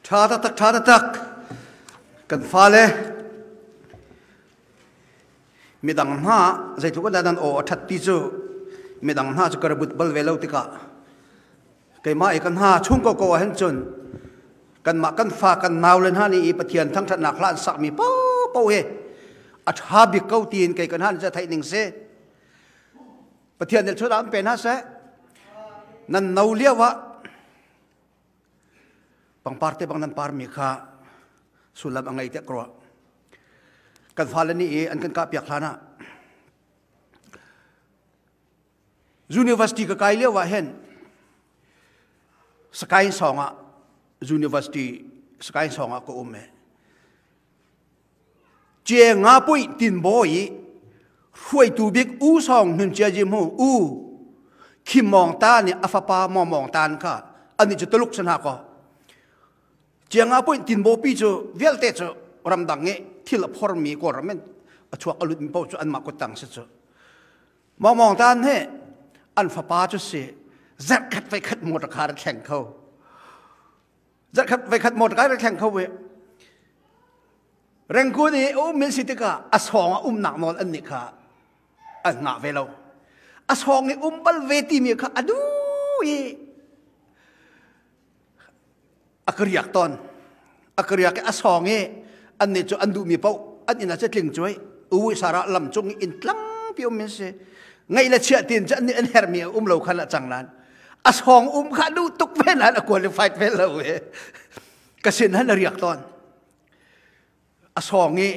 Tha taktak, tha taktak. Kan fale midang hna zeitluk in dah nan aw a ṭhat ti cu midang hna cu ka ra but bal ve lo tikah keimah i kan hna chung ko ko ah hin cun kanmah kan fa kan nau le hna nih i Pathian thangṭhatnak hla an sakmi paohpaoh hi a ṭha bik ko tiin kei kan han cu theih ning si. Pathian nih chuah an pe hna seh. Nan no lio ah pangpar te bang nan par mi kha sullam a ngei te kro. Kan fale nih i an kan kah piak hlan ah University ka kai lio ah hin Sakaing song ah University Sakaing song ah ka um e. Cie nga pui tin bo i hruaitu bik U Song Hnun Cia Jim hu U Khim Mong Ta nih a fapa Mong Mong Tan kha ani cu Tuluk san ha ko. Cia nga pui tin bo pi cu vialte cu ramdang i thil a phormi Kawlram in a chuak a lut mi paoh cu anmah kuttang si cu. Mong Mong Tan he an fapa cu si zarhkhat voi khat motor car a thleng kho. Zarhkhat voi khat motor car a thleng kho ve. Rengkun i a um min si tikah a sawng a umnak nawl an nih kha an ngah ve lo. A sawng i um bal ve timi kha a du i a ka riak tawn. A ka riak i a sawng i an nih cu an duhmi paoh an inn ah cu tling cuai uwi sara lam cung i inn tlangpi um min si. Ngaih le chiah tin cu an nih an hermi a um lo khan a cang lan. A sawng um kha duh tuk ve nan a qualified ve lo e. Ka sin han a riak tawn. A sawng i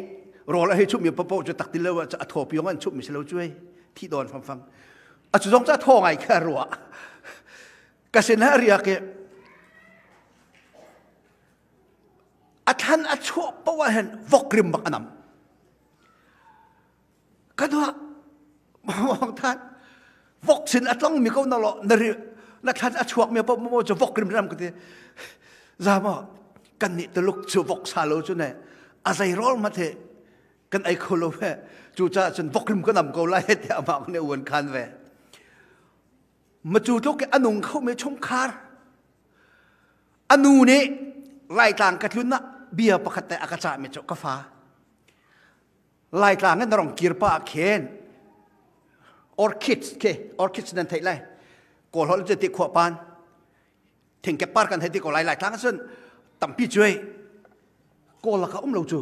rawl a hei chumhmi paoh cu tak ti lo ah a thaw piong an chumhmi si lo cuai thi dawn fangfang. A cu zong ca thaw ngai kha rua. Ka sin ah riak i a thlan a chuah poah ah hin vok rim bak a nam. Ka dua mawng than vok sin a tlong mi ko na lo na ri na thlan a chuak mi po mo cu vok rim ram ka ti. Za mo kan nih tuluk cu vok sa lo cu ne a zei rol ma the kan ei kho lo ve cu caah cun vok rim ka nam ko lai tiah amah nih uan khan ve. Ma cu tluk a nung kho mi chungkhar a nu nih Laitlang ka tlun ah bia pakhat te a ka cah mi cu ka fa Laitlang in rong kir pa khen orchids ke orchids nan theih lai kawl holh cu ti khua pan thingkep par kan hei ti ko lai Laitlang cun tampi cuai kawl laka um lo cu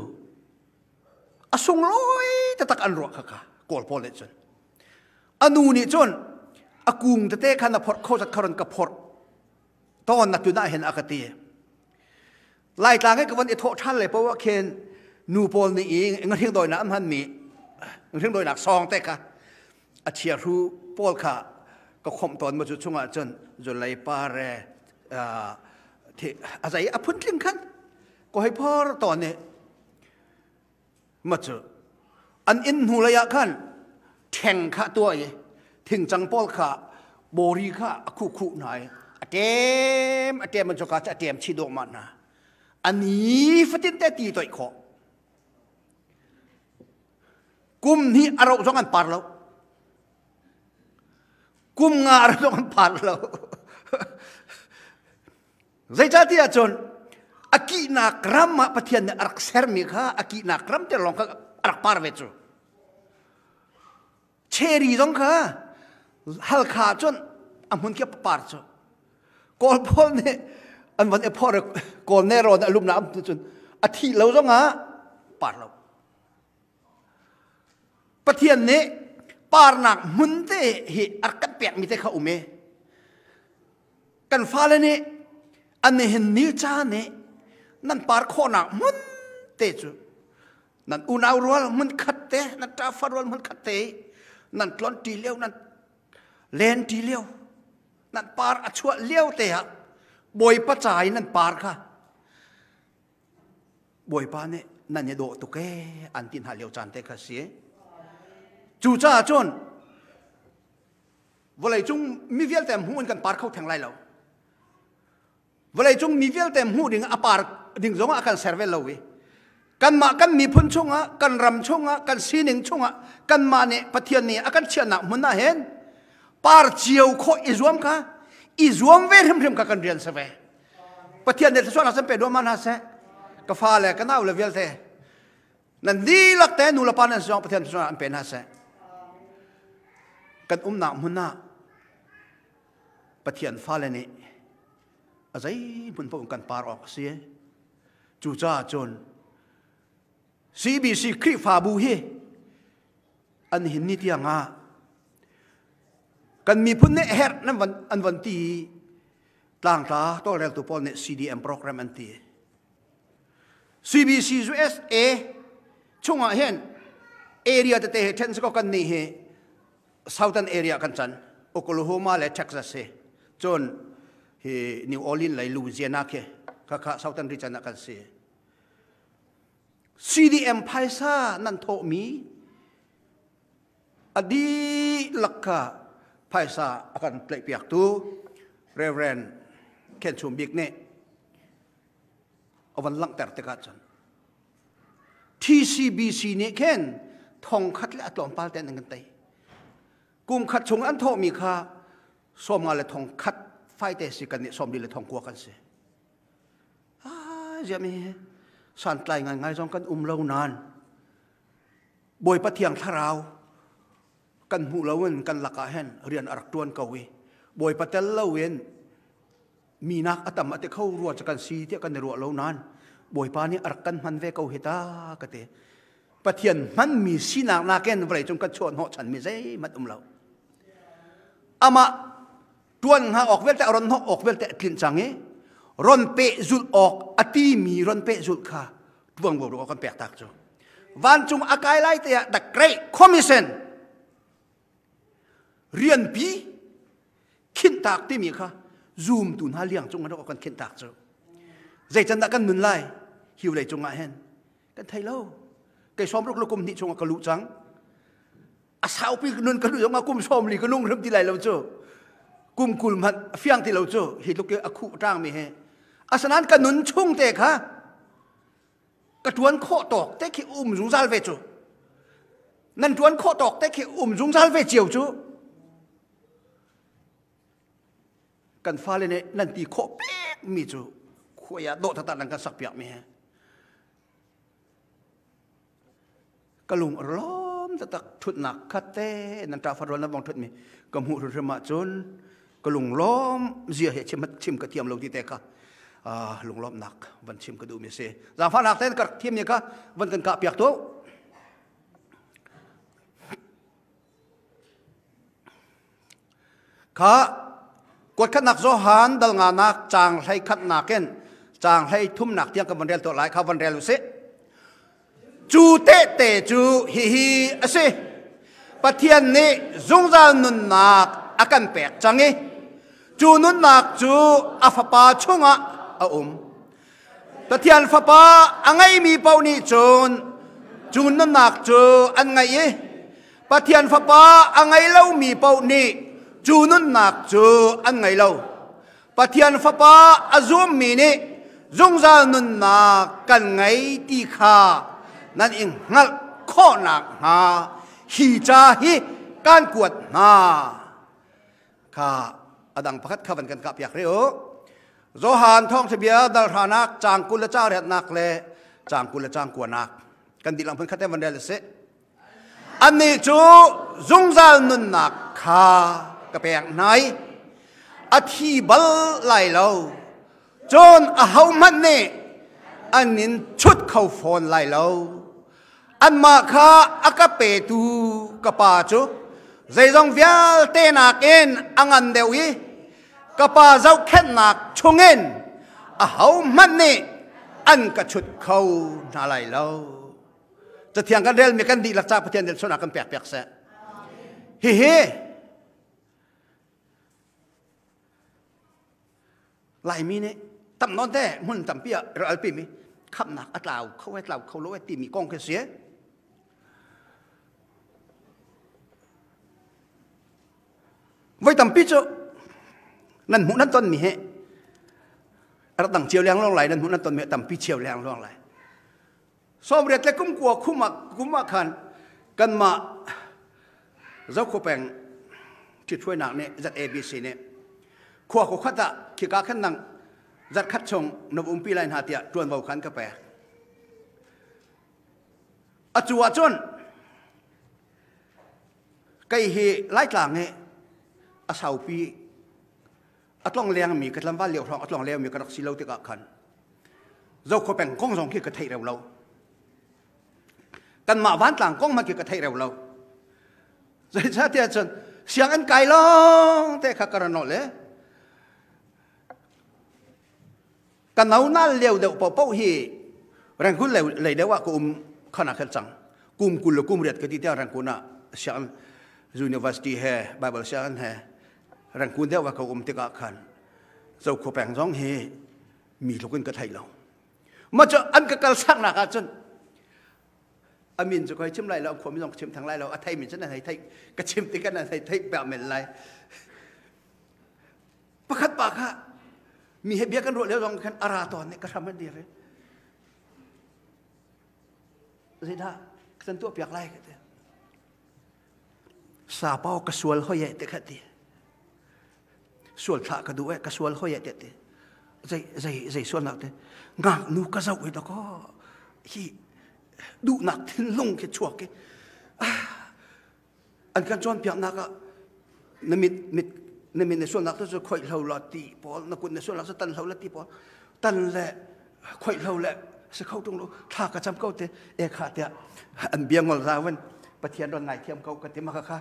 a sunglawi taktak an ruah kha ka kawl pawl nih cun a nu nih cun a kung tete khan a phorh kho zat kharon ka phorh tawn na tun ah hin a ka ti Laitlang i ka von i thawh ṭhan le poah khin nu pawl nih i ngahring dawinak an hmanmi ngahring dawinak sawng te kha a chiahru pawl kha ka khomh tawn ma cu chungah cun zulei pare a zei a phuntling khan ko hei phor tawn i ma cu an inn hnu lei ah khan ṭheng kha tuah i thingcang pawl kha bori kha a khuh khuh hna i a ṭem a ṭem an coka cu a ṭem chih duahmah hna a ni fatin te ti toih khawh kum hnih a roh zong an par lo kum nga a roh zong an par lo Zeicahtiah cun a kihnak ram ah Pathian nih a rak sermi kha a kihnak ram te lawng kha a rak par ve cu. Cherry zong kha Halkha cun a hmun khi a par cu. Kawl pawl nih an van i phor kawl ne rawn a lumnak am cun a thih lo zong ah par lo. Pathian nih parnak hmun te hi a rak kan pekmi te kha um i kan fale nih an nihin ni caan nih nan par khawhnak hmun te cu nan unau rual hmun khat te nan ṭafa rual hmun khat te nan tlon ṭi lio nan len ṭi lio nan par a chuah lio te ah Bawipa ca in nan par kha Bawipa nih nan i dawh tuk ee an ti hna lio caan te kha si. Cucaah cun vawleicung mi vialte hmuh in kan par kho theng lai lo. Vawleicung mi vialte hmuh ding a par ding zong ah kan ser ve lo i kanmah kan miphun chungah kan ram chungah kan sining chungah kanmah nih Pathian nih a kan chiahnak hmun ah hin par cio khawh i zuam kha i zuam ve hrimhrim kha kan rian si ve. Pathian nih thluachuahnak san pe duahmah hna seh. Ka fa le ka nau le vialte nan dihlak te nu le pa nan si zong Pathian thluachuahnak an pe hna seh. Kan umnak hmun ah Pathian fale nih a zei hmun paoh kan par awk a si. Cucaah cun CBC Khrihfabu hi an hin ni tiang ah kan miphun nih herh nan van an van ti tlangtla tawlreltu pawl nih CDM program an ti. CBC USA chungah hin area tete he then ko kan nih hi Southern area kan can Oklahoma le Texas hi cun hi New Orleans lei Louisiana khi khakha Southern region ah kan si. CDM phaisa nan thawhmi a dihlak kha phaisa a kan tlaihpiaktu Reverend Khen Chum Bik nih a van langhter tikah cun TCBC nih khin thong khat le a tlawmpal ten an kan tei. Kum khat chung an thawhmi kha 50 le thong khat faite si kan nih 40 le thong kua kan si. Ah, ziami santlai ngai ngai zong kan um lo nain Bawipa Thiang Thlarau kan hmuh loin kan lakah hin rian a rak ṭuan ko i Bawipa tel loin minak a tam a ti kho rua cu kan si tiah kan i ruah lo nain Bawipa nih a rak kan hman ve ko hi ta ka ti. Pathian hmanmi sinak nakin vawleicung kan chuah hnawh chanmi zeihmanh um lo. Amah ṭuan hnga awk vialte a ron hnawh awk vialte a tlinh cang i ron pehzulh awk a timi ron pehzulh kha tuang bo kan pek tak cu vancung a kai lai te ah the great commission. Rianpi khinhtak timi kha zumtu hna liang cung ah kan khinhtak cu. Zeican dah kan nun lai? Hi vawlei cungah hin kan thei lo. Kei 60 le kum hnih chungah ka luh cang. A saupi nun ka luh zongah kum 40 ka nung hrim ti lai lo cu. Kum 20 hmanh a fiang ti lo cu. Hi tluk i a khuh ṭangmi hi. Asinain ka nun chung te kha ka ṭuan khawh tawk te khi um zungzal ve cu. Nan ṭuan khawh tawk te khi um zungzal ve cio cu. Kan fale nih nan ti khawh pekmi cu khuai ah dawh taktak nan kan sak piakmi he. Ka lung a lawm taktak ṭhutnak khat te nan ṭa farual nan vong ṭhutmi ka hmuh hrimhrim ahcun ka lunglawm zia he chim chim ka thiam lo ti te kha lunglawmnak van chim ka duhmi a si. Zaangfahnak tein ka rak thiammi kha van kan kah piak tuah. Kha kuatkhatnak Johan dal nganak caang hlei khatnak in caang hlei thumnak tiang kan van rel tuah lai kha van rel usih. Cu tehte cu hihi a si. Pathian nih zungzal nunnak a kan pek cang i cu nunnak cu a Fapa chungah a um. Pathian Fapa a ngeimi paoh nih cun cu nunnak cu an ngeih i Pathian Fapa a ngei lomi paoh nih cu nunnak cu an ngei lo. Pathian Fapa a zummi nih zungzal nunnak kan ngei ti kha nan i hngalh khawh nakhnga hi ca hi kan kuat hna. Kha a dang pakhat kha van kan kah piak rih u. Johan thawngthabia dal hranak caang 20 le caang riatnak le caang 20 le caang kuanak kan dihlak hmun khat te van rel usih. Annih cu zungzal nunnak kha ka pek hna i a thi bal lai lo. Cun ahohmanh nih an in chut kho fawn lai lo. Anmah kha a ka petu ka Pa cu zeizong vialte nakin a ngan deuh i ka Pa zohkhenhnak chungin ahohmanh nih an ka chut kho hna lai lo. Cathiang kan relmi kan dihlak ca Pathian nih sualnak kan pek piak seh. Hihi Laimi nih tam nawn te hmun tampi ah ral alpi mi khamnak a tlau kho ai tlau kho lo ai timi kong khi si. Voi tampi cu nan hmuh nan ton mi he rak dang cio leng long lai nan hmuh nan ton mi tampi cio leng long lai. 80 le kum kua kum ah kum ah khan kanmah Zokhua peng ṭhithruainak nih ZABC nih khua khua khat ah khika khan nang zarh khat chung na va umpi lai hna tiah ṭuanvo khan ka pek. Atu ahcun kei hi Laitlang hi a saupi a tlong lengmi ka tlangval lio hrawng a tlong lengmi ka rak si lo tikah khan Zokhua peng kong zong khi ka theih reu lo. Kanmah vantlang kong hmanh khi ka theih reu lo. Zeicahtiah cun sianginn kai lawng te kha ka ra nawh le ka no nal lio deuh paohpaoh hi Rangoon lei deuh ah ka um khana khan cang. Kum 20 le kum 8 ka ti tiang Rangoon ah sianginn university he Bible sianginn he Rangoon deuh ah ka um tikah khan Zokhua peng zong hi mi tluk in ka thei lo. Ma cu an ka kal saknak ah cun a min cu ka chim lai lo, khua mi zong ka chim thang lai lo, a thei mi cun an hei theih, ka chim tik an hei theih pek men lai. Pakhat pa kha mi he bia kan ruah lio zong khan a ra tawn ka hram an dir. Zeidah kan tuah piak lai ka ti. Sapau ka sual hoi eh te kha ti. Sual thlah ka duh eh ka sual hoi eh te ti. Zei zei zei sualnak te ngaknu ka zoh hi dakaw hi duhnak thinlung khi chuak ki an kan cawnpiaknak ah na mit mit na mit na sualnak cu khoih hlo la ti pawl na kut na sualnak cu tan hlo la ti pawl tan le khoih hlo le si kho tung lo thla ka cam ko te e kha tiah an bia ngol ra wen pathian ron ngai thiam ko ka ti ma kha kha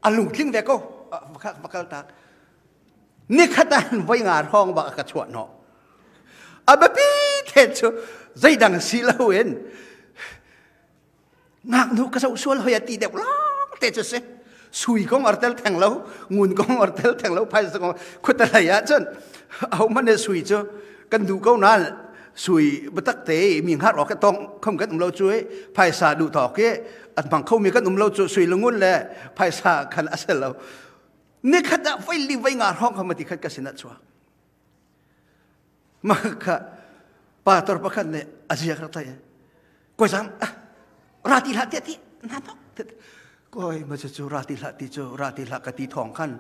a lungtling ve ko va kal tak ni khat an voi nga hrawng ba ka chuah no a biapi the cu zeidang si lo in ngaknu ka zoh sual hoi a ti deuh lawng te cu si. Sui kong ar tel theng lo, ngun kong ar tel theng lo, phaisa kong khuata lei ah cun ahohmanh nih sui cu kan duh ko nain sui biatak te mi hngar awk tong khom kan um lo cu phaisa duh tawk i an hmang khomi kan um lo cu sui le ngun le phaisa khan a si lo. Nikhat ah voi li voi nga hrawng kha mati khat ka sin ah chuak. Mah kha pastor pakhat nih a ziak rak tlaih. Koi zam ra ti hlah tiah ti na nok. Koi ma cu ra ti hlah ti cu ra ti hlah ka ti thawng khan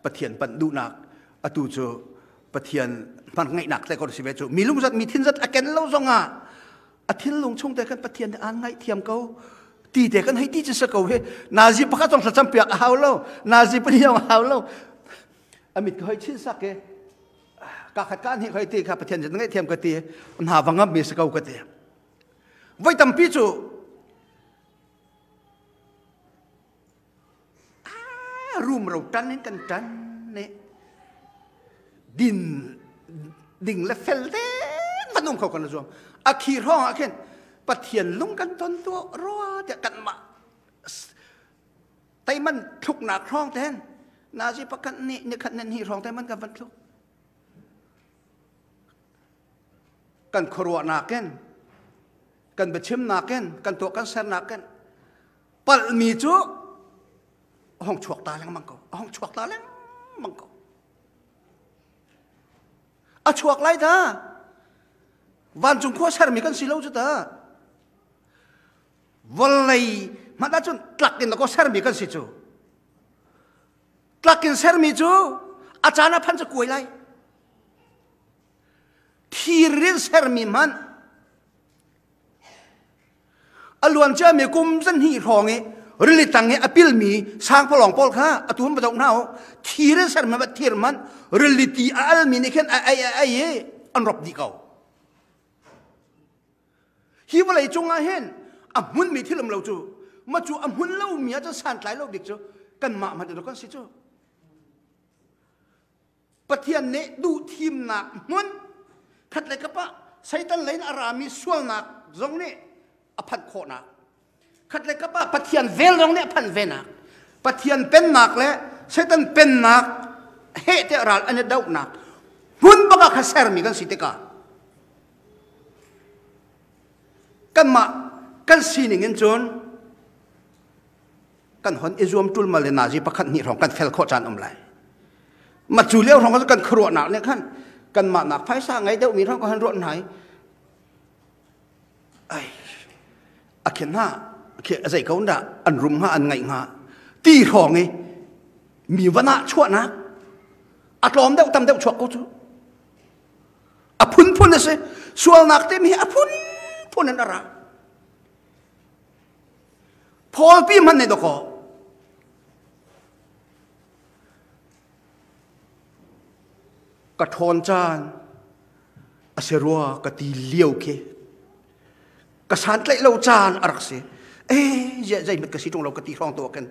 Pathian panh duhnak atu cu Pathian hman ngaihnak te ko si ve cu mi lung zat mi thin zat a ken lo zong ah a thinlung chung te khan Pathian nih aan ngaihthiam ko ti te kan hei ti ci sa ko he nazi pakhat zong thlacam piak a hau lo nazi pahnih zong a hau lo a mit ka hoi chin sak e ka khat ka hnih hoi ti kha Pathian nih ngaihthiam ka ti hna va ngam mi si ko ka ti voi tampi cu rum ro tan in kan tan ne din ding le fel te van um kho kan zuam a khi hrawng ah khin Pathian lung kan ton tu rua tiah kan mah teiman thluknak hrawng ten nazi pakhat nih nikhat nan hi hrawng te man kan van thluk kan khuaruahnak in kan biachimnak in kan tuah kan sernak in palhmi cu a hong chuak ta lengmang ko a hong chuak ta lengmang ko a chuak lai ta vancung khua sermi kan si lo cu ta vawlei hmanh ahcun tlak in ko sermi kan si cu tlak in sermi cu a caan ah phan cu kuai lai thir in sermi hmanh a luan ciami kum zan hnih hrawng i rili tang i a pilmi sangpalawng pawl kha a tun va zoh hna u thir in sermi va thir hmanh rili ti a almi nih khin a ei a ei i an rop dih ko Hi vawlei cungah hin a hmunmi thil um lo cu ma cu a hmun lomi ah cun santlai lo bik cu kanmah hmanh kan si cu. Pathian nih duh thimnak hmun khat le kap ah Satan lei in a rami sualnak zong nih a phanh khawhnak khat le kap ah Pathian vel zong nih a phanh venak Pathian pennak le Satan pennak heh te ral an i dohnak hmun bak ah kha sermi kan si tikah kanmah kan sining in cun kan hon i zuam ṭulmal le nazi pakhat hnih hrawng kan fel khawh caan um lai ma cu lio hrawng kan khuaruahnak nih khan kanmah nak phaisa ngei deuh mi hrawng kan ruah hna i ai a khen hna khi a zei ko dah an rum hnga an ngaih hnga ti hrawng i mi van ah chuahnak a tlawm deuh tam deuh chuak ko cu A phunphun a si. Sualnak timi hi a phunphun in a ra. Paul pi hmanh nih dawkaw ka ṭhawn caan a si rua ka ti lio khi ka santlaih lo caan a rak si eh zeihmanh ka si ṭung lo ka ti hrawng tu ah khin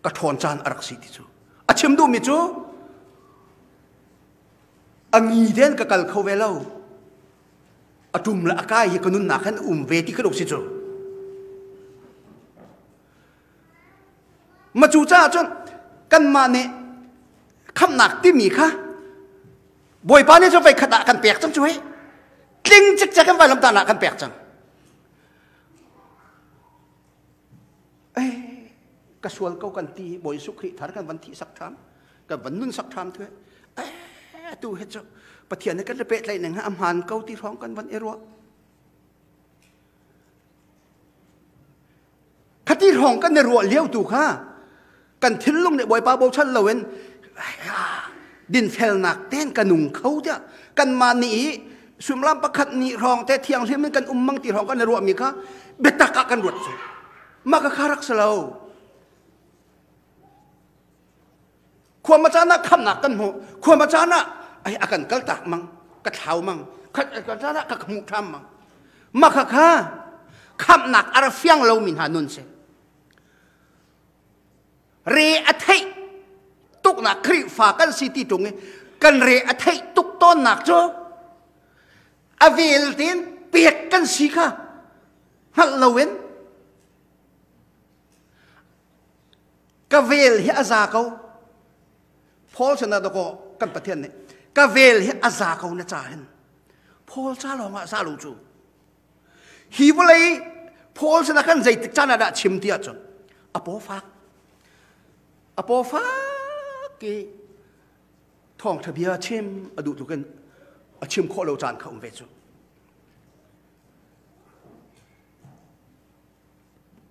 ka ṭhawn caan a rak si ti cu a chim duhmi cu a ngi den ka kal kho ve lo a ṭum le a kai hi ka nunnak hin um ve ti ka si cu ma cu caah cun kanmah nih khamhnak timi kha Bawipa nih cu voi khat ah kan pek cang cu hi tling cikcek in vailamtah ah kan pek cang Eh, ka sual ko kan ti Bawi Jesuh Khrih thar kan van thih sak ṭham kan van nun sak ṭham thu eh tu he cu Pathian he kan i pehtlaih ning a hmaan ko ti hrawng kan van i ruah khati hrawng kan i ruah lio tu kha kan thinlung nih Bawipa bochan loin dinfelnak ten ka nung kho tiah kanmah nih i suimilam pakhat nih hrawng te thianghlim in kan um mang ti hrawng kan i ruahmi kha biatak ah kan ruat cu mah ka kha rak si lo khua ma caan ah khamnak kan hmuh khua ma caan ah ai a kan kaltak mang ka thlau mang khat ka caan ah ka hmuh ṭham mang mah kha kha khamnak a ra fiang lomi hna nun si Re a theih tuknak Khrihfa kan si ti ṭung i kan re a theih tuk tawnnak cu a vel tein pek kan si kha hngalh loin Ka vel hi a za ko. Paul sinah dakaw kan Pathian nih ka vel hi a za ko na ca hin. Paul ca lawng ah za lo cu. Hi vawlei Paul sinah kan zeitik caan ah dah chim ti ahcun a paw fak. A paw fak i thawngṭha bia chim a duh tluk in a chim khawh lo caan kha um ve cu.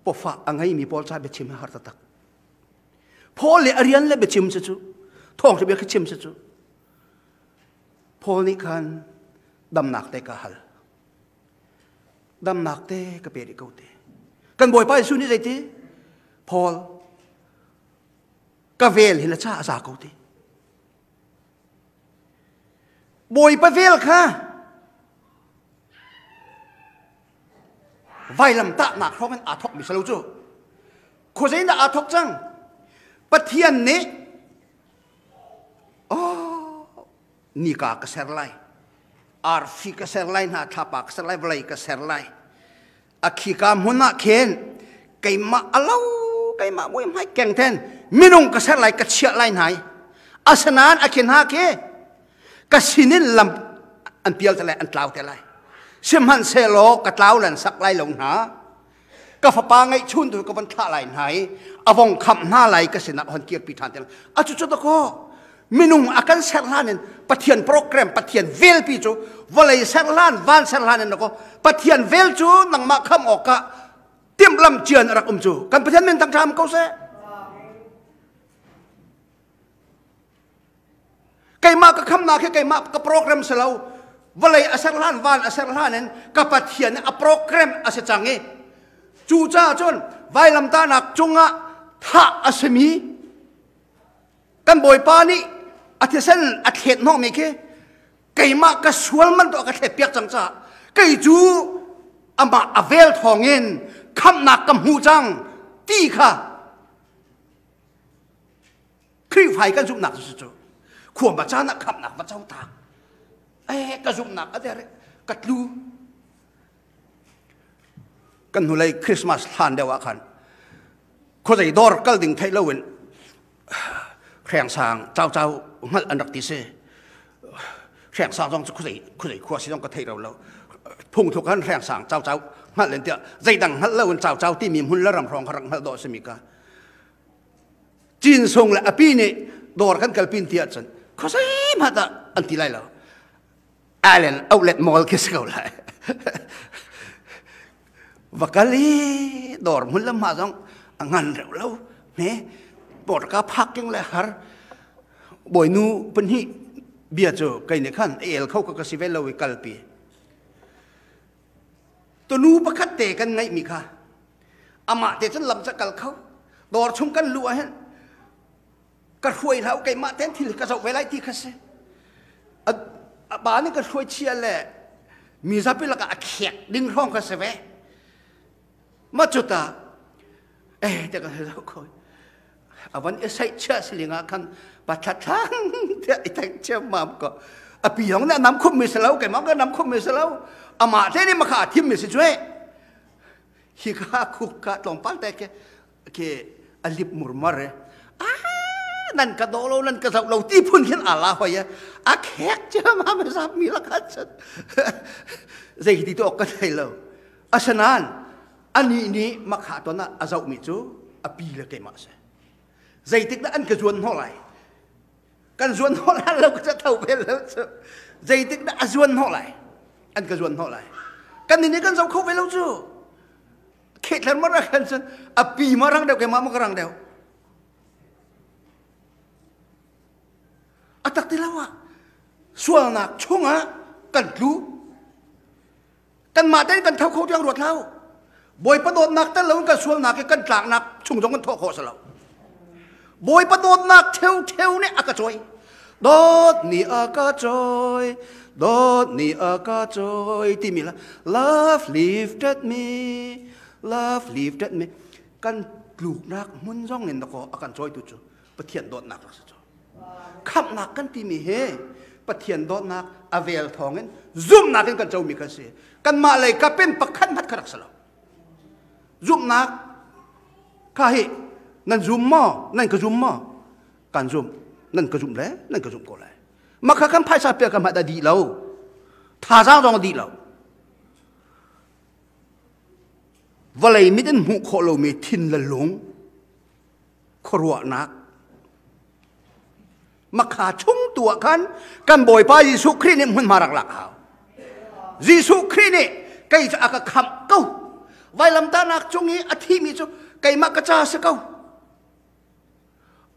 Pawfah a ngeimi pawl ca biachim hi har taktak. Paul le a rian le biachim si cu thawngṭha bia kha chim si cu. Paul nih khan damnak te ka hal. Damnak te ka pe rih ko te. Kan Bawipa Jesuh nih zeiti? Paul, ka vel hi na ca a za ko ti. Bawipa vel kha vailamtahnak hrawng in aa thawkmi si lo cu. Khuazei dah aa thawk cang? Pathian nih oh nika ka ser lai arfi ka ser lai hna thlapa ka ser lai vawlei ka ser lai a khika hmun ah khin keimah alo keimah mui hmai keng ten minung ka ser lai ka chiah lai hna i asinain a khin ha khi ka sinin lam an pial te lai an tlau te lai sihmanhsehlaw ka tlau lan sak lai lo hna ka fapa ngeihchun tu ka van thlah lai hna i a vong khamh hna lai ka sinah hon kirpi ṭhan te lai a cu cu dakaw minung a kan ser hlan in Pathian program Pathian velpi cu vawlei ser hlan van ser hlan in dakaw Pathian vel cu nangmah khamh awkah timhlam cian a rak um cu kan Pathian min tang ṭham ko seh Keimah ka khamnak hi keimah ka program si lo. Vawlei a ser hlan, van a ser hlan in ka Pathian a program a si cang i cucaah cun vailamtahnak cungah thah a simi kan Bawipa nih a thisen a thlet hnawhmi khi keimah ka sual man tuah ka thlet piak cang caah kei cu amah a vel thawngin khamhnak ka hmu cang ti kha Khrihfa i kan zumhnak cu cu khuama caan ah khamhnak va co tak eh ka zumhnak a der ka tlu kan hnulei Christmas hlan deuh ah khan khuazei dawr kal ding theih loin hrengsang cau cau hngalh an rak ti si hrengsang zong cu khuazei khuazei khua si zong ka thei ro lo phungthluk han hrengsang cau cau hngalh in tiah zeidang hngalh lo in cau cau timi hmun le ram hrawng kha rak hngalh dawh simi ka Cin sung le api nih dawr kan kalpin ti ahcun khuazei hmanh ah an ti lai lo. Island outlet mall khi si ko lai. Va kal i dawr hmun lam hma zong a ngan reuh lo. Hme porka parking le har bawinu pahnih bia cu kei nih khan el kho ka ka si ve lo i kalpi. Tunu pakhat te kan ngeihmi kha amah te cun lam ca kal kho dawr chung kan luh ah hin ka hruai hlah keimah ten thil ka zoh ve lai ti kha si a pa nih ka hruai chia le mi zapi lakah a khek ding hrawng kha si ve ma cu ta eh te ka zoh ko avan i saih chia siling ah khan pathlathlang tiah i teng ciammam ko a pi hong nih a nam khum mi si lo keimah ka nam khum mi si lo amah te nih makha a thim mi si cu hi ka khuk ka tlawmpal te ke ke a lip murmar e ah nan ka do lo nan ka zoh lo ti phun khin ala hoi a khek ciammam zap mi la kha chat zei ti to ka thei lo asanan anih nih makha ton ah a zohmi cu a pi le keimah a si zeitik dah an ka zuan hnawh lai kan zuan hnawh lai lo ka tho bel lo cu zeitik dah a zuan hnawh lai an ka zuan hnawh lai kan nih kan zoh kho ve lo cu khetler ma ra khan cun a pi ma rang deuh keimah ma ka rang deuh a tak ti lo ah sualnak chungah kan tlu Kanmah tein kan tho kho tiang ruat hlah u. Bawipa dawtnak tel loin kan sualnak i kan tlaknak chung zong kan thawh khawh si lo. Bawipa dawtnak ṭheuṭheu nih a ka cawi. Dawt nih a ka cawi, dawt nih a ka cawi timi la love lifted me, love lifted me. Kan tluknak hmun zong in dakaw a kan cawitu cu Pathian dawtnak rak si cu. Khamhnak kan timi hi Pathian dawtnak a vel thawngin zumhnak in kan comi kan si. Kanmah lei kapin pakhat hmanh kha rak si lo. Zumhnak kha hi Nan zum maw? Nan ka zum maw? Kan zum. Nan ka zum le nan ka zum ko lai. Makha kan phaisa pek ka hmanh a dih lo. Thazaang zong a dih lo. Vawlei mit in hmuh khawh lomi thin le lung khuaruahnak makha chung tu ah khan kan Bawipa Jesuh Khrih nih hmunhma rak lak hau. Jesuh Khrih nih kei cu a ka khamh ko. Vailamtahnak cung i a thimi cu keimah ka ca si ko.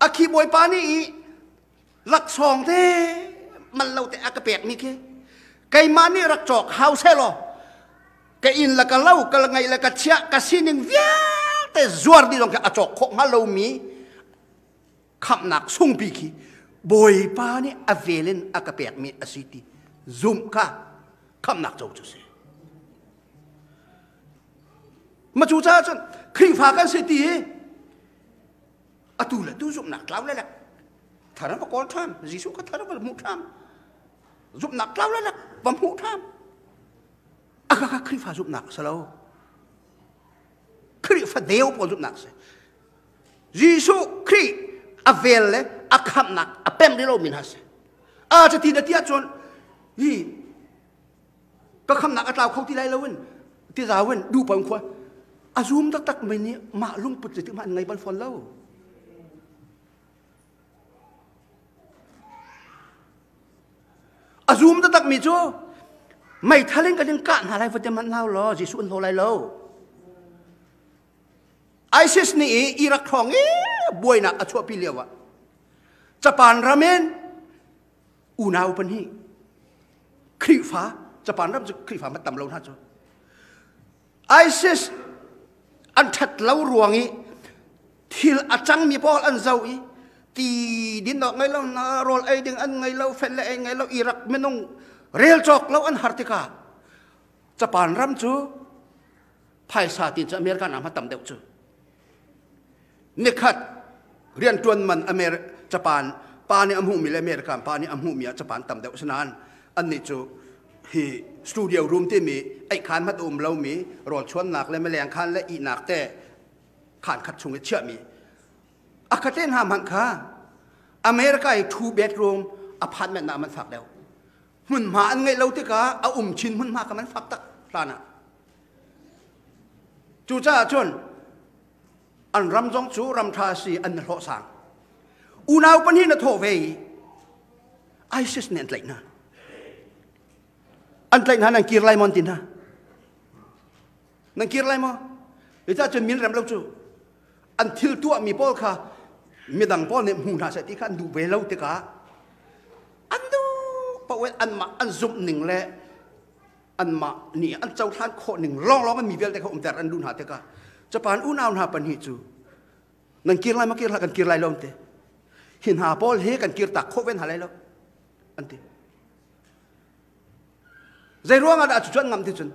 A khi Bawipa nih i laksawng te man lo te a ka pekmi khi keimah nih rak cawk hau selaw ka inn le ka lo ka ngeih le ka chiah ka sining vialte zuar dih zong khi a cawk khawh hnga lomi khamhnak sungpi khi Bawipa nih a vel in a ka pekmi a si ti zumh kha khamhnak co cu si. Ma cu caah cun Khrihfa kan si ti hi atu le tu zumhnak tlau le lek thar va kawl ṭhan Jesuh kha thar va hmuh ṭhan zumhnak tlau le lek va hmuh ṭhan a ka Khrihfa zumhnak a si lo Khrihfa deu pawl zumhnak a si Jesuh Khrih a vel le a khamhnak a pem rih lomi hna si. A cuti na ti ahcun hi ka khamhnak a tlau kho ti lai lo in ti zau in duh pang khua a zum taktak mi nih mah lungput zeitik hmanh an ngei bal fawn lo. A zum taktak mi cu meithal in kan in kah hna lai va ti hmanh hau law Jesuh an hlaw lai lo. ISIS nih i Iraq hrawng i buainak a chuahpi lio ah Japan ram in unau pahnih Khrihfa Japan ram cu Khrihfa ma tam lo hna cu ISIS an ṭhat lo ruang i thil a cangmi pawl an zoh i ti din awk ngei lo na rawl ei ding an ngei lo fel le ei ngei lo Iraq minung rel cawk lo an har tikah Japan ram cu phaisa ti cu America nak tam deuh cu nikhat riantuan man Amer Japan pa nih a hmuhmi le American pa nih a hmuhmi ah Japan tam deuh sinain annih cu hi studio room timi eikhan hmat um lomi rawl chuannak le mileng khan le ihnak te khan khat chung i chiahmi a khatle hna hmanh kha America i two bedroom apartment na man fak deuh hmunhma an ngeih lo tikah a um chin hmunhma kha man fak tak hlan ah Cucaah cun an ram zong cu ram ṭha si an hlawh sang. Unau pahnih na thawh ve i ISIS nih an tlaih hna. An tlaih hna nan kir lai maw an ti hna. Nan kir lai maw? Cucaah cun min rem lo cu an thil tuahmi pawl kha midang pawl nih hmu hna seh ti kha an duh ve lo tikah an duh paoh in anmah an zumh ning le anmah nih an cohlan khawh ning lawnglawng in mi vialte kha umter an duh hna tikah Japan unau hna pahnih cu nan kir lai ma kir hlah kan kir lai lo an ti hi hna pawl hi kan kir tak khawh ve hna lai lo an ti zei ruang ah dah cucu an ngam ti cun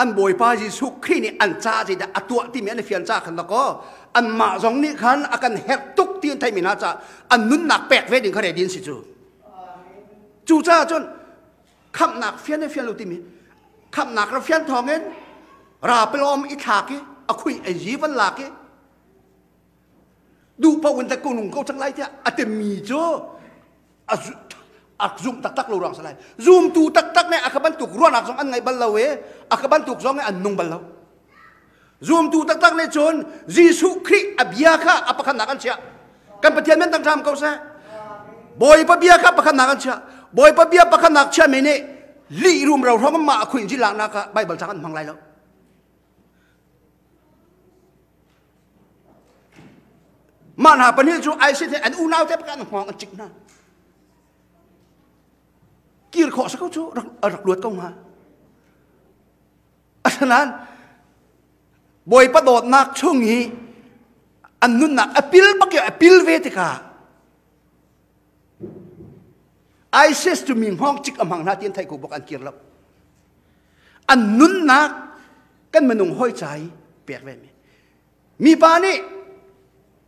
an bawipa Jesuh Khrih nih an ca zeidah a tuah timi an i fian ca khan dakaw anmah zong nih khan a kan herh tuk ti an theihmi hna caah an nunnak pek ve ding kha ready an si cu cucaah cun khamhnak fian le fian lo timi khamhnak ra fian thawngin ra pelawm i thlak i a khui a yi van lak i duh paoh in ko nung ko cang lai tiah a timi cu a zum taktak lo ruang si lai zumtu taktak nih a ka bantuk ruahnak zong an ngai bal lo i a ka bantuk zong an nung bal lo zumtu taktak nih cun Jesuh Khrih a bia kha a pakhatnak an chiah kan Pathian men tang ko seh Bawipa bia kha pakhatnak an chiah Bawipa bia pakhatnak chiahmi nih lih rumro hrawng mah a khuin laknak ah Bible cang an hmang lai lo mah hna pahnih cu ISIS he an unau te pakhat an hngawng an cik hna kir khawh sa ko cu rak luat ko hnga Asinain Bawipa dawtnak chung i an nunnak a pil bak i a pil ve tikah ISIS cu mi hngawng cik a hmang hna ti an theih ko bak an kir lo. An nunnak kan minung hawi ca i pek ve mi. Mipa nih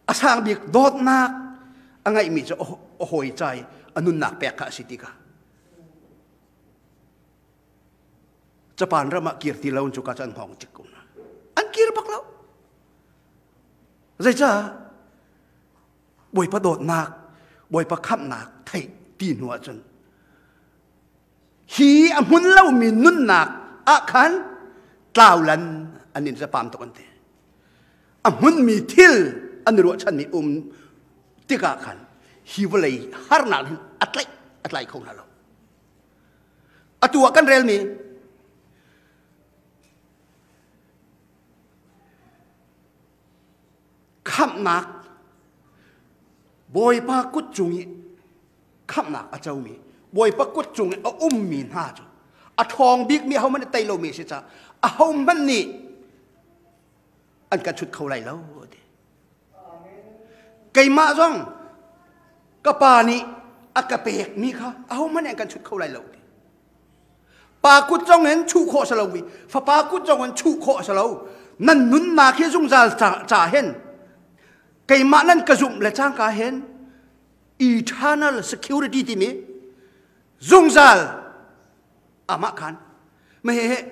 a sang bik dawtnak a ngeihmi cu a hawi ca i a nunnak pek kha a si tikah Japan ram ah kir ti lo cu ka cu an hngawng cik ko hna. An kir bak lo. Zeicah? Bawipa dawtnak, Bawipa khamhnak theih ti hnu ahcun hi a hmun lomi nunnak ah khan tlaulan an in zapam tuk an ti. A hmunmi thil an i ruahchanmi um tikah khan hi vawlei harnak hin a tlaih a tlai kho hna lo. Atu ah kan relmi khamhnak Bawipa kut cung i khamhnak a comi Bawipa kut cung i a ummi hna cu a ṭhawng bikmi ahohmanh nih tei lomi a si caah ahohmanh nih an kan chut kho lai lo ti. Keimah zong ka pa nih a ka pekmi kha ahohmanh nih an kan chut kho lai lo ti. Pa kut zong in chuh khawh si lo i fapa kut zong in chuh khawh si lo. Nan nunnak hi zungzal ca hin keimah nan ka zumh le cangka hin eternal security timi zungzal amah khan mahi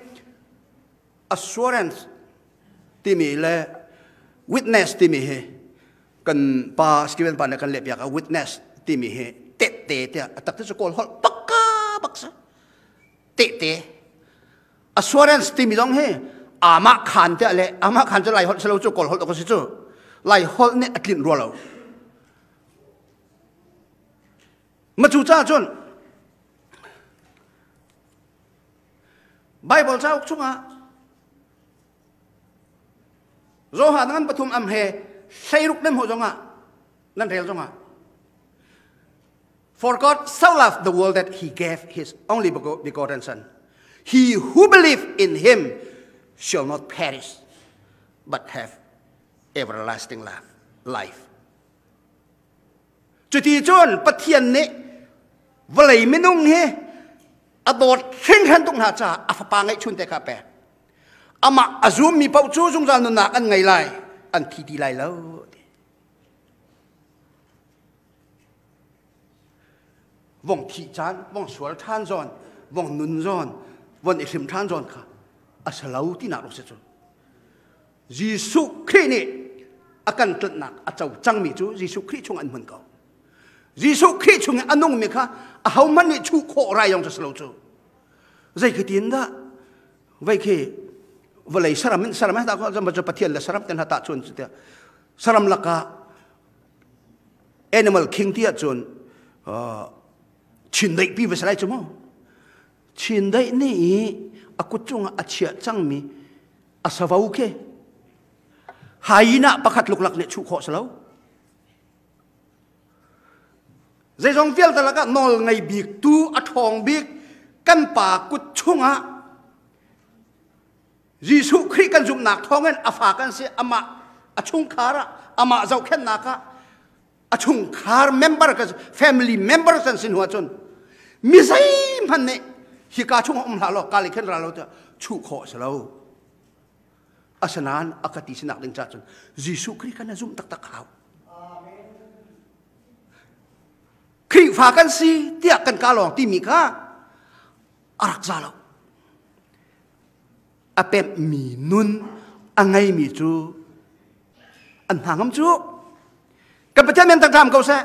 assurance timi le witness timi hi kan pa Steven pa nih kan leh piak witness timi hi tehte tiah a tak te cu kawl holh pakka bak si tehte assurance timi zong hi amah khan te le amah khan cu lai holh si lo cu kawl holh ko si cu lai holh nih a tlinh rua lo ma cu ca cun Bible cauk chungah Johan ngan pathum am he hleiruk nan hmuh zongah nan rel zongah For God so loved the world that he gave his only begotten son. He who believe in him shall not perish but have everlasting life. Cuti cun Pathian nih vawlei minung hi a dawt hringhran tuk hna caah a fapa ngeihchun te kha a pek. Amah a zummi paoh cu zungzal nunnak an ngei lai, an thi ti lai lo. Vong thih caan, vong sual ṭhan zawn, vong nun zawn, von i hrim ṭhan zawn kha a si lo tinak rak si cu. Jesuh Khrih nih a kan tlanhnak a co cangmi cu Jesuh Khrih chung an hmun ko. Jesuh Khrih chung i a nungmi kha ahohmanh nih chuh khawh rai yong cu si lo cu. Zei khi tin dah vei khi vawlei saram in saram ta ko zamba cu Pathian le saram ten hata chun chu tia saram laka animal king ti ahcun chindeih pi va si lai cu mu chindeih nih i a kut cungah a chiah cangmi a savo khi hyena pakhat luklak nih chuh khawh si lo zeizong vialte lakah nawl ngei bik tu a ṭhawng bik kan pa kut chungah Jesuh Khrih kan zumhnak thawngin a fa kan si amah a chungkhar ah amah zohkhenhnak ah a chungkhar member kan family member kan si hnu ahcun mi zeihmanh nih hika chung um hlah law ka khen ra lo tiah chuh khawh a si lo asinain a ka ti sinak ding caah cun Jesuh Khrih kan zumh taktak hau Khrihfa kan si tiah kan ka lawng timi kha a rak za lo a pemhmi nun a ngeimi cu an hna ngam cu kan Pathian men thangṭham ko seh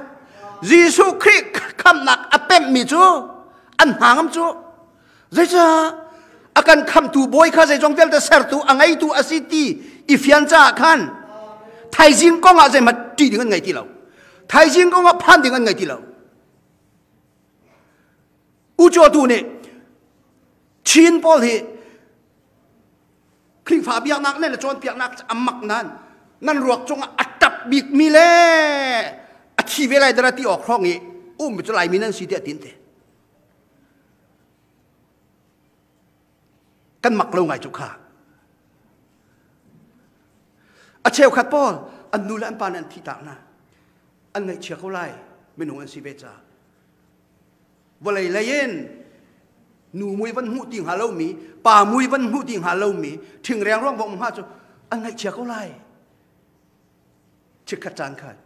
Jesuh Khrih khamhnak a pemhmi cu an hna ngam cu zeicah a kan khamhtu bawi kha zeizong vialte sertu a ngeitu a si ti i fian caah khan thaizing kong ah zeihmanh ṭih ding an ngei ti lo thaizing kong ah phan ding an ngei ti lo uco tu nih Chin pawl hi Khrihfa biaknak le cawnpiaknak a mak nan nan ruak cungah a ṭap bikmi le a thi ve lai dara ti awk hrawng i um cu Laimi nan si tiah tin te kan mak lo ngai cu kha a cheukhat pawl an nu le an pa nih an thih tak hna an ngaihchia ko lai minung an si ve ca vawlei lei in nu mui van hmuh ti hnga lomi pa mui van hmuh ti hnga lomi ṭhingreng ruang va um hnga cu an ngaihchia ko lai chikkhat caan khan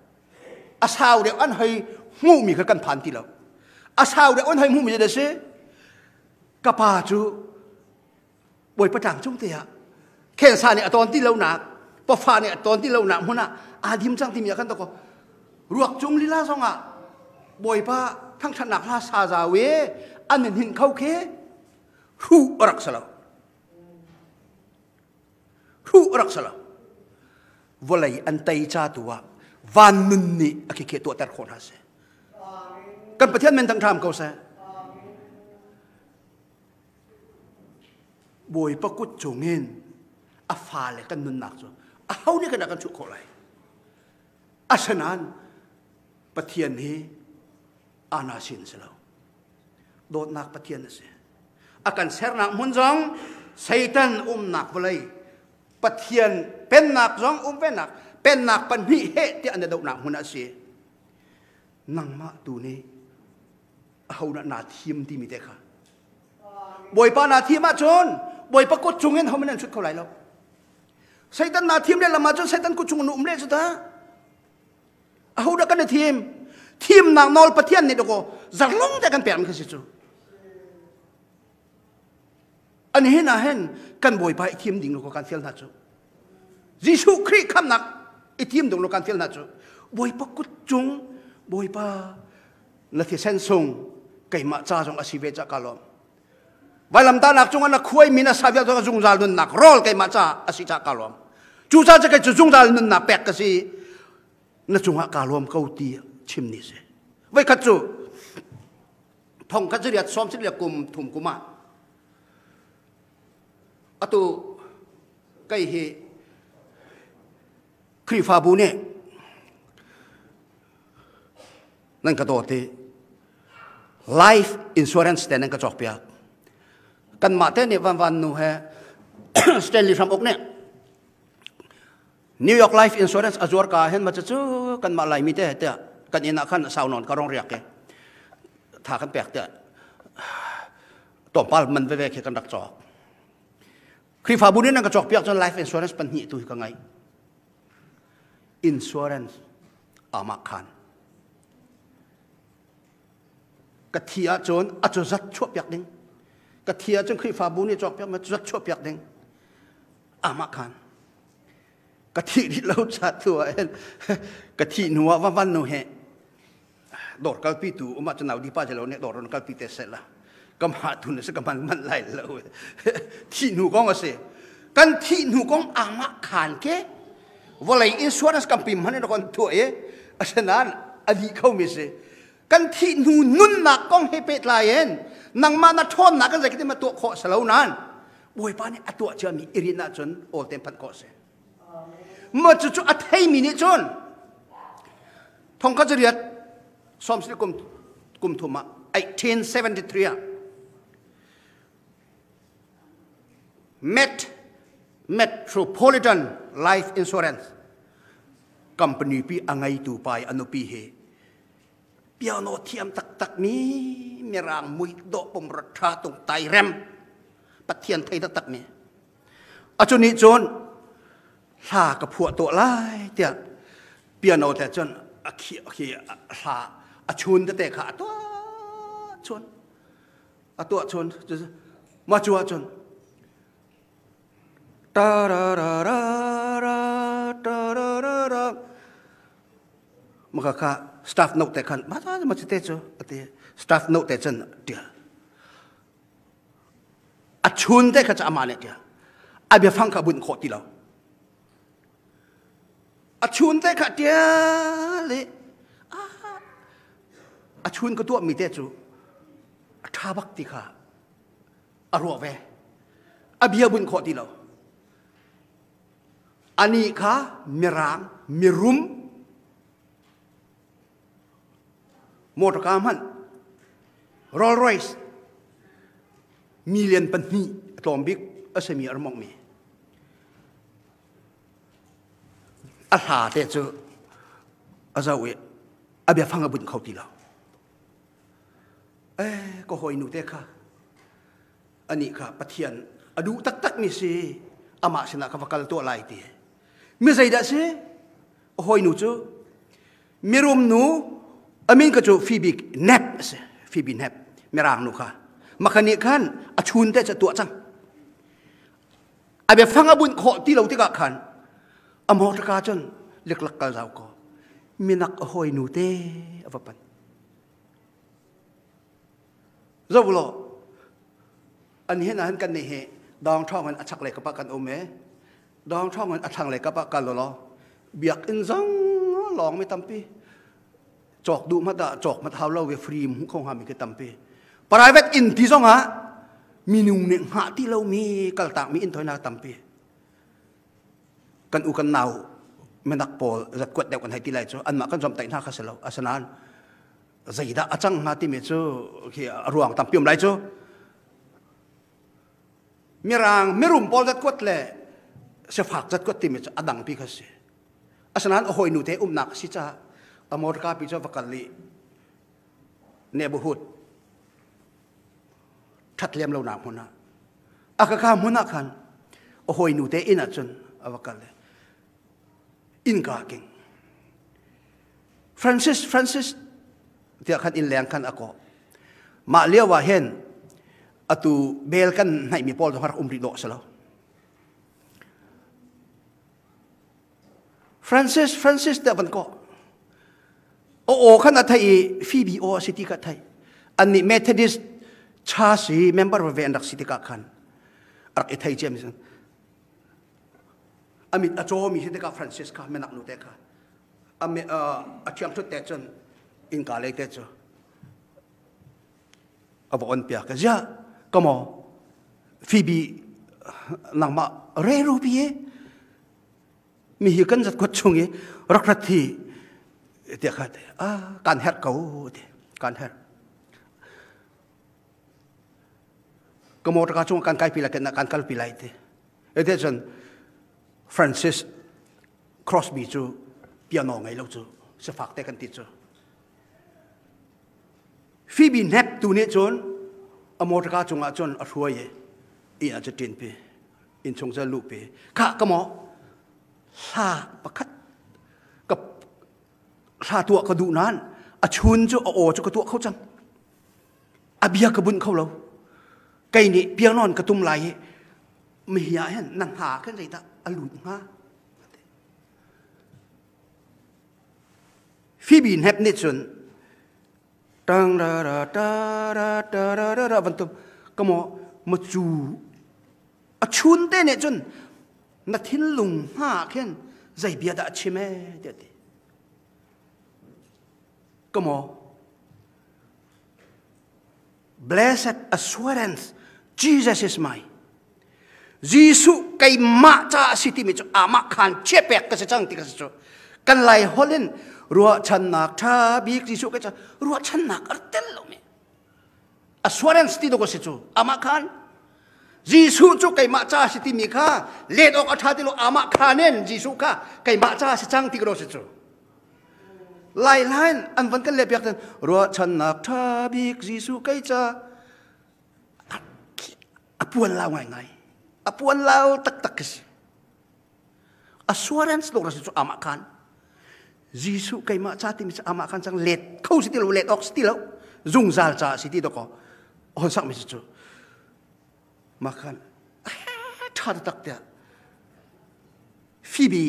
a sau deuh an hei hmuhmi kha kan phan ti lo a sau deuh an hei hmuhmi da si ka pa cu bawipa tlang cung te ah khensa nih a tawn ti lonak pafa nih a tawn ti lonak hmun ah aa dim cang timi ah khan to ko. Ruak cung lila zongah Bawipa thangṭhatnak hla sa zau i an in hinh kho khi hruh a rak si lo. Hruh a rak si lo. Vawlei an tei ca tu ah van nun nih a khikhe tuahter khawh hna seh. Kan Pathian men thangṭham ko seh. Bawipa kut cungin a fale kan nunnak cu aho nih kan kan chuh khawh lai? Asinain Pathian hi ana sin si lo. Dawtnak Pathian a si. A kan sernak hmun zong Satan umnak vawlei Pathian pennak zong um venak pennak pahnih he tiah an i dohnak hmun a si. Nangmah tu nih aho dah naa thim timi te kha. Bawipa naa thim ahcun Bawipa kut cungin homin an chut kho lai lo. Satan naa thim lehlam ahcun Satan kut chung in um leh cu ta. Aho dah kan i thim? Thimnak nawl Pathian nih dakaw zarlong te kan pek mi kha si cu. An hin ah hin kan Bawipa i thim ding lo kan fial hna cu. Jesuh Khrih khamnak i thim ding lo kan fial hna cu. Bawipa kut cung Bawipa na thisen sung keimah ca zong a si ve ca ka lawm. Vailamtahnak cungah na khuaimi na sa vialte zungzal nunnak rawl keimah ca a si ca ka lawm. Cu ca cu kei cu zungzal nunnak pek ka si. Na cungah ka lawm ko ti chim ni si. Voikhat cu thong khat zariat sawm si kum thum kum ah atu kei hi Khrihfabu nih nan ka dawt i life insurance te nan ka cawkpiak. Kanmah te nih van van nu he Stanley Hram Uk nih New York Life Insurance a zuar ka hen ma cu kanmah Laimi te tiah kan inn ah khan sau nawn ka rong riak i tha kan pek tiah tlawmpal man veve khi kan rak cawk. Khrihfabu nih nan ka cawkpiak cun life insurance pahnih tu hi ka ngeih. Insurance amah khan ka thi ahcun a cu zat chuahpiak ding ka thi ahcun Khrihfabu nih cawkpiak ma zat chuahpiak ding amah khan ka thih rih lo ca tu ah hin ka thih hnu ah va van nu he dawr kalpi tu um ahcun nau di pa lo nih dawr ron kalpi te seh la ka mah tu na si ka man man lai lo thih hnu kong a si kan thih hnu kong amah khan ke vawlei insurance company hmanh in kon tuah i asinain a dih kho mi si kan thih hnu nunnak kong he pehtlai in nangmah na ṭhawnnak kan zeitin ma tuah khawh si lo nain Bawipa nih a tuah ciami i rinh ahcun awl tein phanh khawh si. Ma cucu a theimi nih cun thongkhat zariat sawmsarih kum kum thum ah 1873 ah Met Metropolitan Life Insurance company pi a ngeitu pa i a nupi hi piano thiam taktak mi mirang mui dawh pumra tha tung tai rem Pathian thei taktak mi acu nih cun hla ka phuah tuah lai tiah piano te cun a khi khi hla a chun tete kha a tuah chun a tuah chun ma cu ahcun ta ra ra ra ra ta ra ra ra maka kha staff note te khan ma ma te cu ati staff note te cun tial a chun te kha cu amah nih tial a biafang kha bunh khawh ti lo a chun te kha tial i a chun ka tuahmi te cu a ṭha bak ti kha a ruah ve a bia bunh khawh ti lo anih kha mirang mirum motorka hmanh Rolls Royce million pahnih a tlawm bik a simi a rak mi a hla te cu a zoh i a biafang a bunh kho ti lo eh ka hawinu te kha anih kha Pathian a duh taktak mi si amah sinah ka va kal tuah lai ti mi zeidah si a hawinu cu mirum nu amin ka cu Phoebe Knapp a si Phoebe Knapp mirang nu kha makha nih khan a chun te cu tuah cang a biafang a bunh khawh ti lo tikah khan a motorka cun liklak kal zau ko. Minak a hawi nu te a va pan. Zo law an hin ah kan nih hi dawng ṭhawng in a chaklei kap ah kan um i dawng ṭhawng in a thlanglei kap ah kal law biakinn zong lawng mi tampi cawk duh hmat ah cawk hmat hau lo ve free hmuh kho hnga mi khi tampi private inn ti zong ah minung nih hngah ti lo mi kaltak mi inn thoinak tampi kan u kan nau minak pawl zatkuat deuh kan hei ti lai cu anmah kan zomtaih hna kha si lo asinain zeidah a cang hnga timi cu khi a ruang tampi um lai cu mirang mirum pawl zatkuat le sifak zatkuat timi cu a dangpi kha si asinain a hawinu te umnak a si caah a motorka pi cu va kal i neighborhood ṭhat lem lonak hmun ah a ka ka hmun ah khan a hawinu te inn ah cun a va kal i innka king Francis Francis tiah khan inn leng khan a kawh mah lio ah hin atu bel kan hnaihmi pawl zong rak um rih dawh si lo Francis Francis tiah van kawh o aw khan a thei i Phoebe aw a si ti kha thei annih Methodist church i member ve an rak si tikah khan rak i thei ciam a mit a cawmi si tikah Francis kha minak nu te kha a thiang thut te cun innka lei te cu a va on piak ziah kamo Phoebe nangmah re rupi e mi hi kan zat khuat chung i rak rat hi tiah kha a kan herh ko ti kan herh ka motor ka chung kan kai pi lai kan kal pi lai ti ete cun Francis Crosby cu piano ngei lo cu sifak te kan ti cu Phoebe Knapp tu nih cun a motor ka cungah cun a hruai i inn ah cu ṭin pi inn chung cu luh pi kha ka maw hla pakhat ka hla tuah ka duh nain a chun cu a aw cu ka tuah kho cang a bia ka bunh kho lo kei nih pianon ka tum lai i mihi ah hin na hna khan zeidah a lut hnga Phoebe hnep nih cun tang ra ra ta ra ta ra ra ra bantuk ka maw macu a chun te nih cun na thinlung hna khin zei bia dah a chim e tiah ti ka maw Blessed assurance, Jesus is mine. Jesuh keimah ca a si timi cu amah khan chiapek ka si cang ti ka si cu. Kan lai holh in ruahchannak ṭha bik Jesuh ka ca ruahchannak a tel lo mi. Assurance ti dawk a si cu amah khan Jesuh cu keimah ca a si timi kha let awk a ṭha ti lo amah khan in Jesuh kha keimah ca a si cang ti ka si cu. Lai lain an van kan leh piak ten ruahchannak ṭha bik Jesuh kei ca a puan lau ngaingai a puan lau taktak khi si assurance lawng si cu amah khan Jesuh keimah ca timi cu amah khan cang let kho si ti lo let awk si ti lo zungzal ca si ti dawkaw hon sak mi si cu mah khan ṭha taktak tiah Phoebe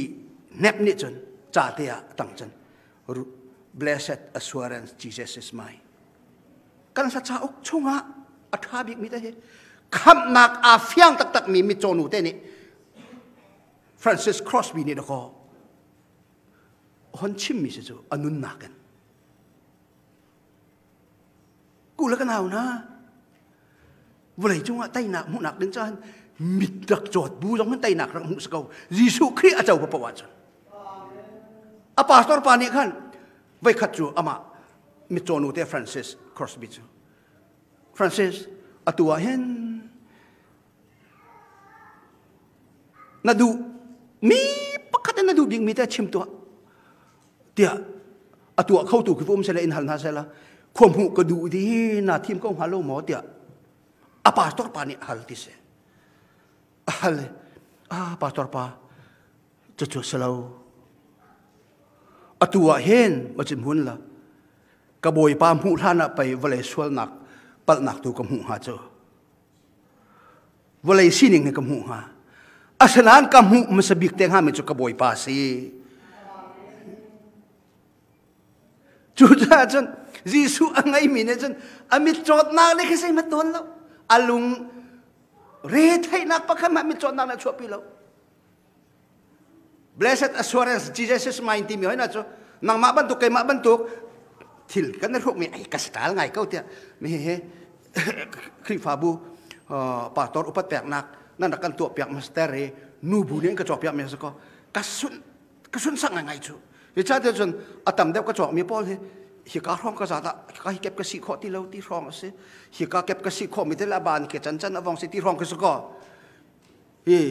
Knapp nih cun ca te ah a tang cun blessed assurance Jesus is mine kan hla cauk chungah a ṭha bikmi te hi khamhnak aa fiang taktakmi mitcaw nu te nih Francis Crosby nih dakaw hon chimmi si cu a nunnak in Ku le ka nau hna, vawlei cungah teinak hmuhnak ding caan mit rak cawt bu zong hin teinak rak hmuh si ko. Jesuh Khrih a co paoh ahcun. A pastor pa nih khan voikhat cu amah mitcaw nu te Francis Crosby cu Francis atu ah hin na duh mi pakhat in na duh bikmi te chim tuah tiah a tuah khotu khi um sela in hal hna sela khua hmuh ka duh ti na thim ko hnga lo maw tiah a pastor pa nih hal ti si a hal a pastor pa cucu selo atu ah hin macin hun la ka bawipa hmuh hlan ah pei vawlei sualnak palhnak tu ka hmuh hnga cu Vawlei sining hi ka hmuh hnga. Asinain ka hmuh hmasa bik te hngami cu ka Bawipa a si. Cucaah cun Jesuh a ngeimi nih cun a mitcawtnak nih khi zeihmanh tawn lo. A lung re theihnak pakhat hmanh mitcawtnak nih a chuahpi lo. Blessed assurance Jesus is mine timi hoi na cu nangmah bantuk keimah bantuk thil kan i hrukmi ai ka style ngai ko tiah mi he Khrihfabu pastor upat peknak nan rak kan tuah piak master hi nu bu nih ka cawk piak mi a si ko ka sun ka sun sak ngai ngai cu Zeicahtiah cun a tam deuh ka cawkmi pawl hi hika hrawng ka zat ah hika hi kep ka si khawh ti lo ti hrawng a si. Hika kep ka si khawh mi te le a ban ke can can a vong si ti hrawng ka si ko. Hi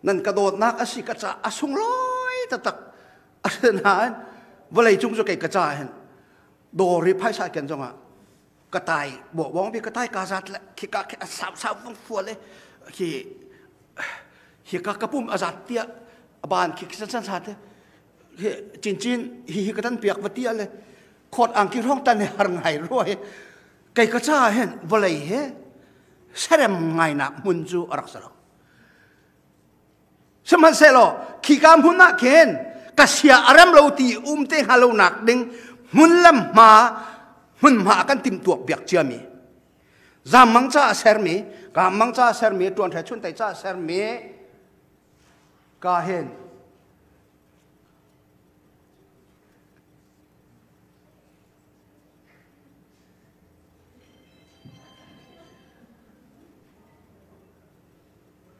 nan ka dawtnak a si ka ca a sunglawi taktak. Asinain vawlei cung cu kei ka ca hin dawr i phaisa ken zongah ka tai bawng bi ka tai ka zat le khika khi a sau sau vong fua le khi hika ka pum a zat tiah a ban khi san san sa te hi chin chin hi hi ka tan piak va tia le khot ang ki rong tan har ngai ruai kai ka cha hen vawlei he serem ngai nak hmun chu a rak salo Sihmanhsehlaw khika hmun ah khin ka sia a rem lo ti um te hnga lo nak ding hmun lam hma hmunhma kan timhtuak piak ciami zammang ca a sermi kammang ca a sermi tuan ṭhe chun tai ca a sermi ka hin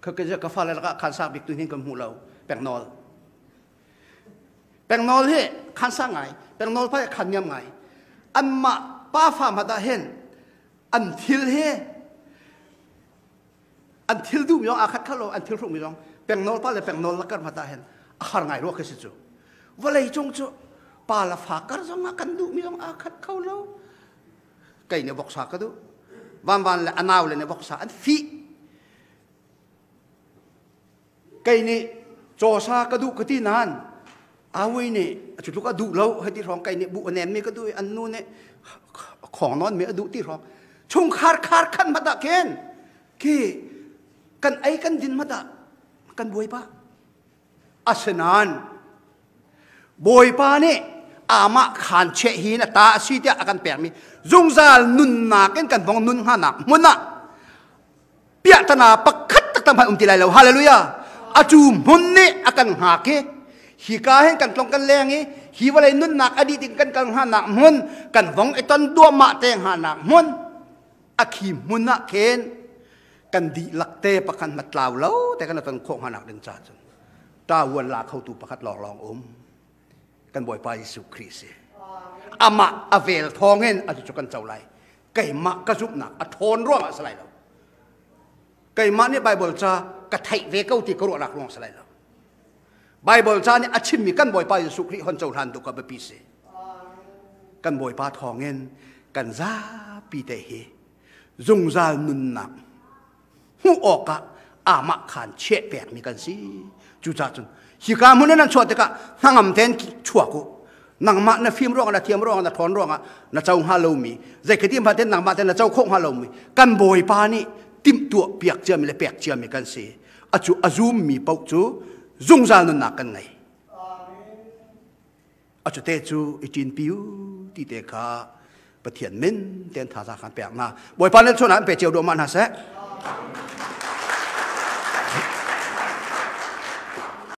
Ka fale lakah khansa bik tu hin kan hmu lo pengnawl. Pengnawl hi khansa ngai, pengnawl pa khan niam ngai. Anmah pa fa hmat ah hin an thil hi an thil duh mi zong aa khat kho lo, an thil hruk mi zong pengnawl pa le pengnawl lakar hmat ah hin a har ngai rua khi si cu. Vawlei cung cu pa le fa kar zong ah kan duh mi zong aa khat kho lo. Kei nih voksa ka duh. Vanvan le a nau le nih voksa an fih. Kei nih cawsa ka duh ka ti nain awi nih cu tluk a duh lo hei ti hrawng kei nih bu a nem mi ka duh i an nu nih khong nawn mi a duh ti hrawng chungkhar khar khan hmat ah khin khi kan ei kan din hmat ah kan buai pah Asinain Bawipa nih amah khaan cheh hi na ta a si tiah a kan pekmi zungzal nunnak in kan vong nun hnganak hmun ah piahtana pakhat taktak hmanh um ti lai lo. Hallelujah! Atu hmun nih a kan hngak i hika hin kan tlong kan leng i hi vawlei nunnak a dih ding kan kal hnganak hmun kan vong i ton duahmah te hnganak hmun a khi hmun ah khin kan dihlak te pakhat hmat tlau lo te kan ton khawh hnga nak ding ca cun ta uan la khotu pakhat lawng lawng um kan Bawipa Jesuh Khrih si amah a vel thawngin atu cu kan co lai keimah ka zumhnak a ṭhawn ruangah si lai lo keimah nih Bible ca ka theih ve ko ti ka ruahnak ruang si lai lo Bible ca nih a chimmi kan Bawipa Jesuh Khrih hon cohlan tu ka biapi si kan Bawipa thawngin kan zapi te hi zungzal nunnak hmuh awkah amah khan chiah pekmi kan si cucaah cun hika hmun in nan chuah tikah hnangam tein chuak u nangmah na fim ruangah na thiam ruangah na ṭhawn ruangah na co hnga lomi zeikati hmanh ten nangmah ten na co khawh hnga lomi kan bawipa nih timhtuah piak ciami le pek ciami kan si acu a zummi paoh cu zungzal nunnak kan ngei A cute cu i ṭin piu ti te kha Pathian min ten thazaang kan pek hna. Bawipa nih chun an pe cio duahmah hna seh.